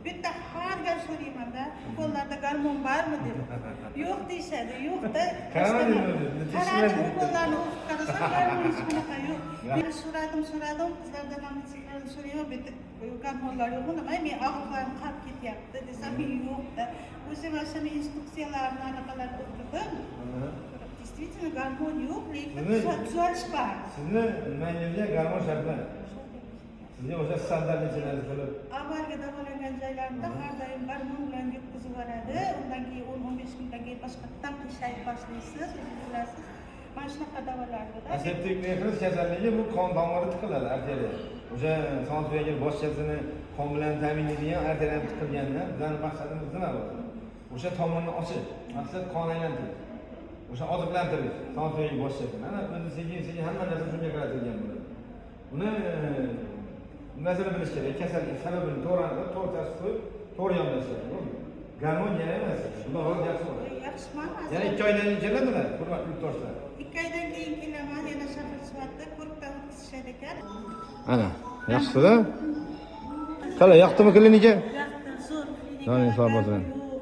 Bu yerda har gal so'raymanda, ukollarda gormon bormi deb. Yo'q deyishadi, yo'qda. Qaramadi o'zi, Qaradim, tekshirmadi. Ukollarni o'qib qarasam, gormon hech qanaqa yo'q. Men so'radim, so'radim, qizlardan ham, medsestralardan so'rayman, bu yerda gormonlar yo'qmi nima, men og'riqlarim qolib ketyapti desam, yo'qda. O'sha mana shuni instruksiyalarni, anaqalarni o'qidim. Действительно gormon yo'q, lekin tuzalish bor. Sizni nimangizga gormon shart emas. Sizga o'sha standart nechalarni qilib Avvalgi davolangan joylarimda har doim gormon bilan yutqizib yuboradi. Undan keyin 10-15 kundan keyin boshqatdan qiyshayib boshlaysiz, o'zingiz bilasiz. Mana shunaqa davolardida. Aseptik nefroz kasalligi bu qon tomiri tiqiladi, arteriya. O'sha son suyagi boshchasini qon bilan ta'minlaydigan arteriya tiqilganda bizani maqsadimiz nima bo'ladi? O'sha tomirni ochish. Maqsad qon aylantirish. O'sha oziqlantirish son suyagi boshchasini. Ana o'zi sekin sekin hamma narsa shunga qaratilgan bo'ladi. Uni nimasini bilish kerak? Kasallik sababini to'g'ri aniqlab, to'g'ri tashxis qo'yib, to'g'ri yondashish kerak. Bo'ldi. Gormon kerak emas. Xudo xohlasa, yaxshi bo'ladi. Yaxshiman. Yana 2 oydan keyin keladilar, hurmatli yurtdoshlar. 2 oydan keyin kelaman, yana shahar sifatida ko'rikdan o'tkazishadi ekan. Ana, yaxshisi-da. Qalay, yoqdimi klinika? Yoqdi, zo'r klinika. Joning sog' bo'lsin. Yo'q.